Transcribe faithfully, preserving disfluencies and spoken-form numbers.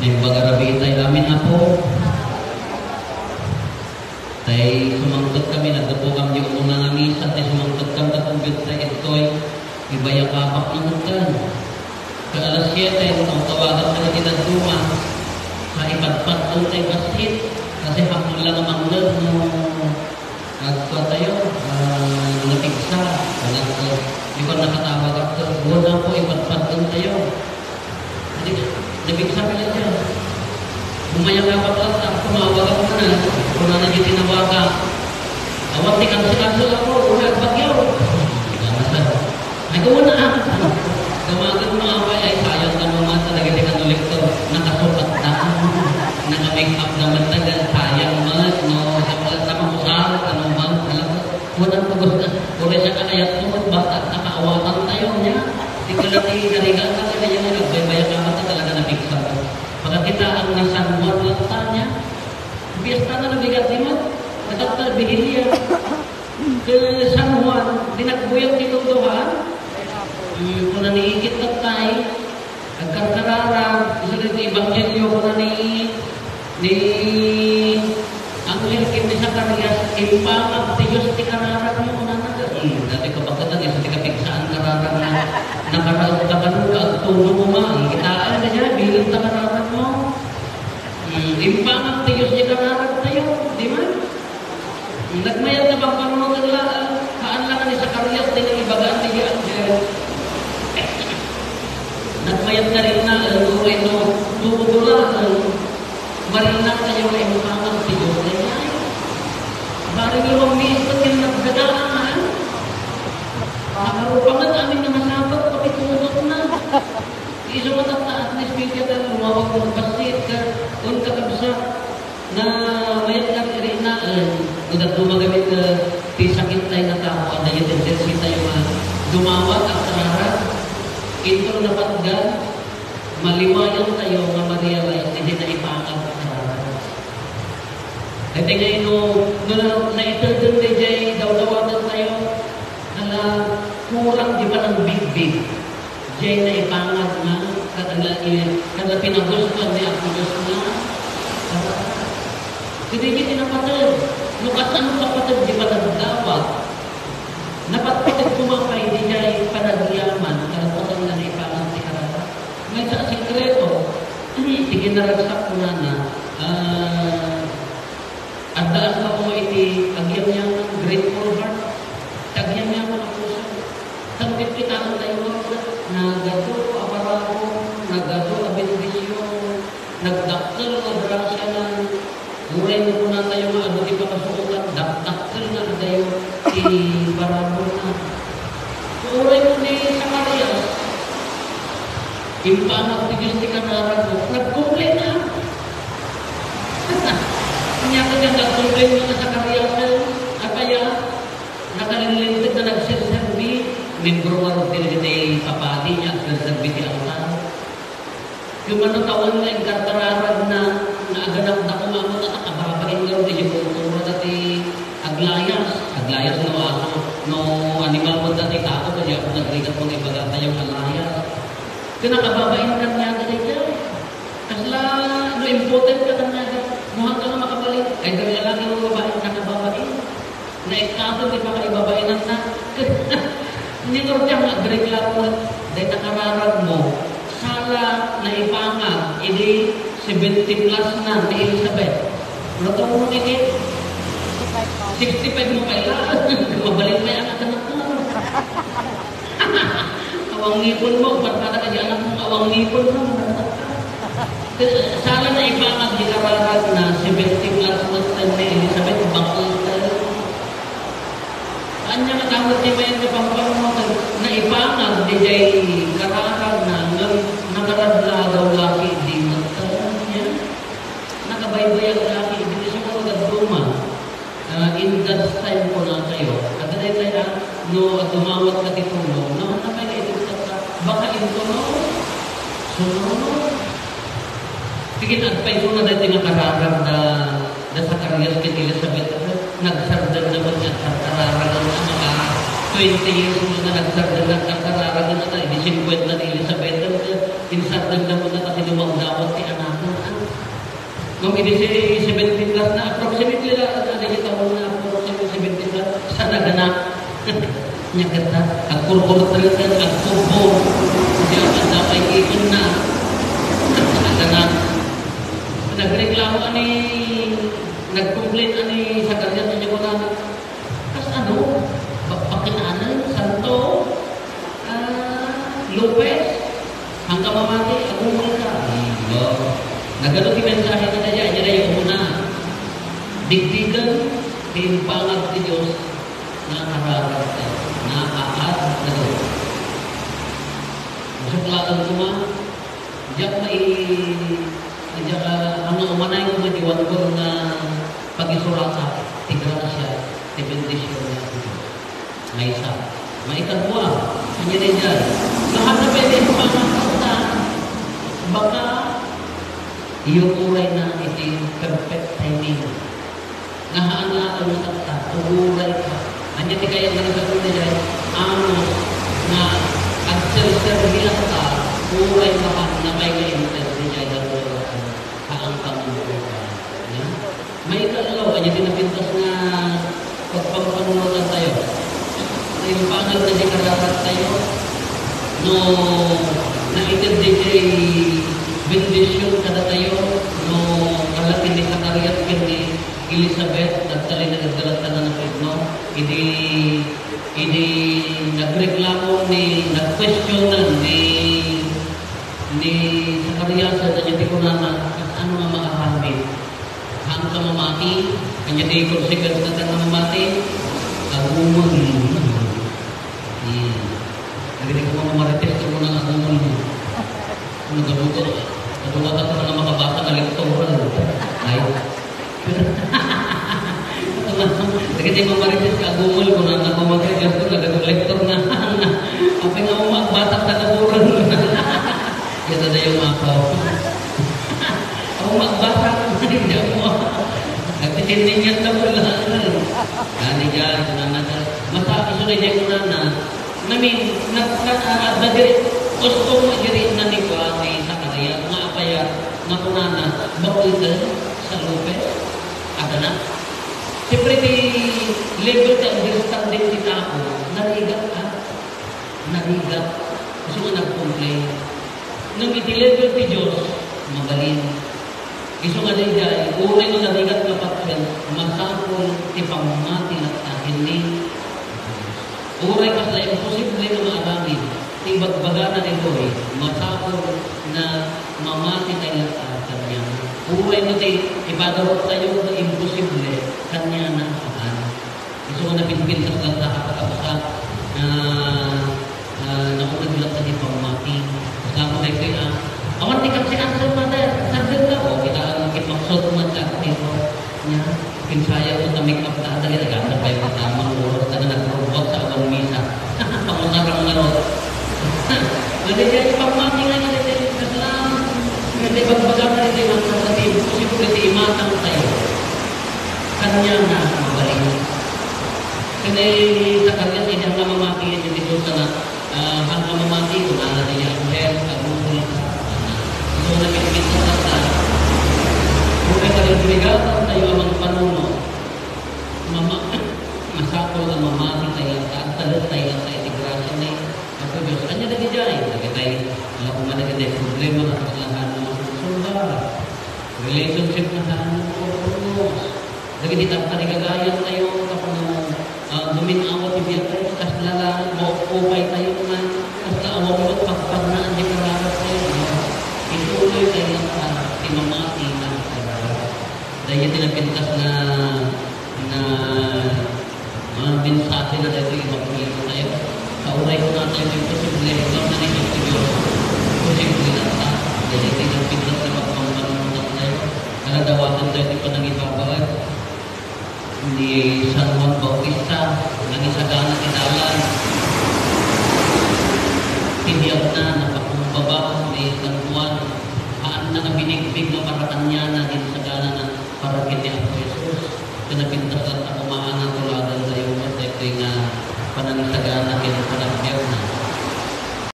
Imbag a rabii tay amin, Apo. Tay sumangpet kami, naggapu kami di umuna nga misa, tay sumangpet kami, katungpet tay ditoy ibayakabak na nagkan. Ka alas siete, tawtawagan ka na ti dadduma. Sa ipadpad tay bassit, kasi hapon lang ang manglad no Agkua tayo, ah, napigsa. Anak ko, di ba nakatawag ako? Wala po, ipagpagkan tayo. Hindi, napigsa ka na siya. Bumaya nga pa pala, tumawag ako na. Wala na yung tinawagan. Awan, di kansi-kansi ako. Wala, bagyo. Wala na. Ay, kung na, ah, ano? Gamagan mo nga, ay, ay, sayang ka naman talaga, di ka nulektor. Nakasukat na. Naka-make up naman talaga, sayang man, no? Sa pala, sa makusal, ano man, alam mo, walang pagod na. Puro siya kakayat mo, basta nakaawatan tayo niya. Di ka lang iinarigan ka, kaya yan, nagbaybaya ka, basta talaga nabigsa ka. Pagkakita ang nasanwan lang ta niya, piyesta na nabigat, di man? Nagkakta, bigilya. Ken San Juan, dinakbuyag ti tutuhan. Hmm, kuna ni Ikit tattay, agkarkararag, isu daytoy ebanghelio, kuna ni, ni Angel ken ni Zacarias, "Impangag ti Dios ti kararagmo," kunana. Hmm, dati kabagatan, isu ti kapigsaan kararag na, nakaraag ka kano, agtulo mo ma, ang kitaan na niya, bilang ta kararagmo. Hmm, impangag ti Dios ti kararag tayo, di man? Nagmayat na bangbangon laeng, haan lang ni Zacarias ti nangibagaan ti anghel. Nagmayat na rin na, eh, uray no, tubo laeng, marina tayo nga imutangan ti Diyos na niya. Bari nga lumiit na yung nagdadaan, ha? Nakarupangan amin nga masapat, pati tunot na. Isu nga tatta, at least, medyo ka lumawag mo, basit ka, kung kakabsa. Na mayat nga iri na, eh, no dadduma gayam, eh, ti sakit tayo nga tao, adayo tendency tayo nga dumawat, agkararag, inton napatgan, maliwayan tayo nga ma-realize ti di naipangag a kararag. Daytoy nga no, no na, naitedem daydiay dawdawaten tayo, ala, kurang di panangbigbig. Diay naipangag nga, kada, kada pinagustuhan ni Apo Dios nga, kada, kadaydiay ti napateg. No kasano napateg ti panagdawat, napatpateg koma pay diay panagyaman, kalpasan nga naipangag ti kararag. Maysa a sekreto, ti kinaragsak kunana, ah, Addaan koma iti agyamyaman, grateful heart, ti agyamyaman a puso. Tan ditoy tayo, nagadu a parabur, nagadu a bendision, nagdakkel nga grasianan. Uray no kunatayo nga adu ti pakasuotan, dakdakkel nga adayo ti paraburna. Uray no ni Zacarias, impangag ti Dios ti kararagmo, nagkomplain na. Ania kadi a nagkomplain nga Zacarias, eh, apay a, nakalinlinteg nga nagserserbi, membro ngarud dagiti papadi nga agserserbi ti altar. Ket mano ta awan nga inkarkararagna, nga aganakda koma met a kababain ngarud iti kultura dati aglayas. Aglayas no aso, no animal met dati tao, kadi ako nagrigat mo nga ibagatayo nga layas. Ket nakababain kaniada daydiay. Kasla no impotent ka kaniada, no haanka nga makabalin, ay, dagiti lalaki o babae, nakababain. Naikkato ti pakaibabainanna. Nia ngarud ti agreklamo, dayta kararagmo, sala naipangag idi seventy plus na ni Elizabeth. Naturon iti sixty-five mo pay laeng, mabalin pay ang anak mo. Awang ngipon mo, patpata ka di anak mo, awang ngipon mo. Sala naipangag di kararag na seventy plus mo ni Elizabeth, bakit? Ania nga tawag ti mayan nga pampang mo, naipangag di jay kararag na, nga nakaradlagaw laki di magkadaan niya. Nakabaybayag laki, di siya mo nagduma. Ah, in God's time, kunatayo. Adda daytay a, no, dumawat ka ti tulong, no, haanna pay nga itedka, baka inton no, sunod. Ti kin-advise mo na daytoy nga kararag da, da Zacarias ken Elizabeth, nagsardeng na met nga kararag nga mga twenty years mo nga nagsardeng nga kararag nga ta, idi cincuenta ni Elizabeth, Insardengda met ta tinumagdawat ti anakna. Ngem idi si seventy plus na, approximately la, ano, dagiti taon na approximately seventy plus, sa naganak. Nia kasta, agkurkurtreken, agpurpur. Diay adda pay iponna. Sa naganak. Nagreklamo ani, nag-complain ani Zacarias, ania kunana, "Kasano? Bakbakinanen, Santo? Ah, Lopez? Hangka mamati, agumulka." Hmm, no? Nagano ti mensahe na dayta? Ania dayta? Una, digdigen ti impangag ti Dios nga kararagta, nga aad na Dios. Masuk laeng koma, diak mai-, diak, ah, ano, umanay ko nga diwan ko nga pagisurata ti grasia, ti bendision nga Apo Dios. Maysa. Maikadua, ania daydiay? Kahasapen ti pangakta, baka iyo uray na iti perfect timing. Nga haan nga awan nga tatta, uray ka. Ania ti kayat nga nasapulan daydiay? Amos nga agserserbi latta, uray ka pa, napay nga inted daydiay nga uray ka. Haan ka nga uray ka. Nia? Maikatlo, ania ti napintas nga pagpampanunotantayo? Naimpangag na di kararagtayo? No, naited daydiay bendision kadatayo? No, kalati ni Zacarias ken ni Elizabeth, nagtalinaed da latta nga napudno. Idi, idi nagreklamo ni, nagquestionan ni, ni Zacarias, ania ti kunana, kasano nga maaramid? Haan ka mamati, ania ti consequence na ta nga mamati? Agumul. Hmm. Dagiti ko nga marites, ti kunana agumul. Ano, gaduto? Kaduwat ako nga makabasa ka lektor. Ay. Dagiti mamarites nga agumul, kunana, "Mamati, Dios ko, nagadu lektor na." Apay nga, "Uma, agbatak ta kaburan." Kita da yung apaw. Ako magbasa ko sa inyo mo. Nagtitindingan na mo lang. Ani ka, kunana ka. Masa, isu na dyan kunana. Namin, nag-, nag-, ah, adda diri, gusto mo diri na ni Juan, ni Zacarias, nga apay a, nga kunana, bakit sa Lopez? Adda na? Siyempre, di level ti understanding ti tao, narigat, ha? Narigat. Isu nga nag-complain. Ngem iti level ti Dios, mabalin. Isu nga daydiay, uray no narigat nga patien, masapul ti pammati latta ken ni Apo Dios. Uray kasla imposible nga maaramid ti ibagbagana ditoy, masapul nga mamati tayo latta kaniana. Uray no ti ipagaruttayo nga imposible, kaniana a haan. Isu nga napinpintas latta a kakabsat, ah, ah, nauneg latta ti pammati. Kasla mo daytoy, ah, awan ti kasi answer, mother. Sardengka, o, kita ang kipaksot mo at dito. Nia, pinsaya ko ta make up ta, dali, nagkasabay ko ta, manguros ta nga nag-robot sa awan misa. Pangusaran nga ron. Dali, dali, pammati nga, dali, dali, kasla, dali, bagbaga nga, dali, ang sa tim, siyempre, di imatang tayo. Kaniana, mabalin. Ken ni Zacarias, idi haan nga mamati iti Dios, sana, ah, haan nga mamati, kunana ti anghel, "Agumulka." Isu nga napinpintas latta, uray kaligligatan tayo a mangpanunot, mama-, masapul a mamati tayo latta, agtalek tayo latta iti grasia ni Apo Dios. Ania dagiti ay? Dagiti, ala koma dagiti problema nga kasla haan nga masolsolbar. Relationship nga haan nga maurnos. Dagiti tartarigagayan tayo, tapno, ah, gumin-awa ti biag tayo, kasla la, maupay tayo, nga, kasla awan met pagpagnaan ti kararag tayo, no? Ituloy tayo, ah, ti mamati nga kararag. Dayta ti napintas nga, nga, ah, mensahe na daytoy, ibabaga tayo. Sa uray ko na tayo, imposible, ikaw na ni Dios. Imposible na ta. Dayta ti napintas nga pagpampanunotan tayo. Aladawaten tayo ti panangibabaet ni San Juan Bautista, nangisagana ti dalan. Ti biagna, napakumbaba ni San Juan. Haanna nga binigbig nga para kaniana, ginsaganana para ken ni Apo Jesus. Ken napintas latta koma a natuladan tayo met daytoy nga panangisagana ken panag-,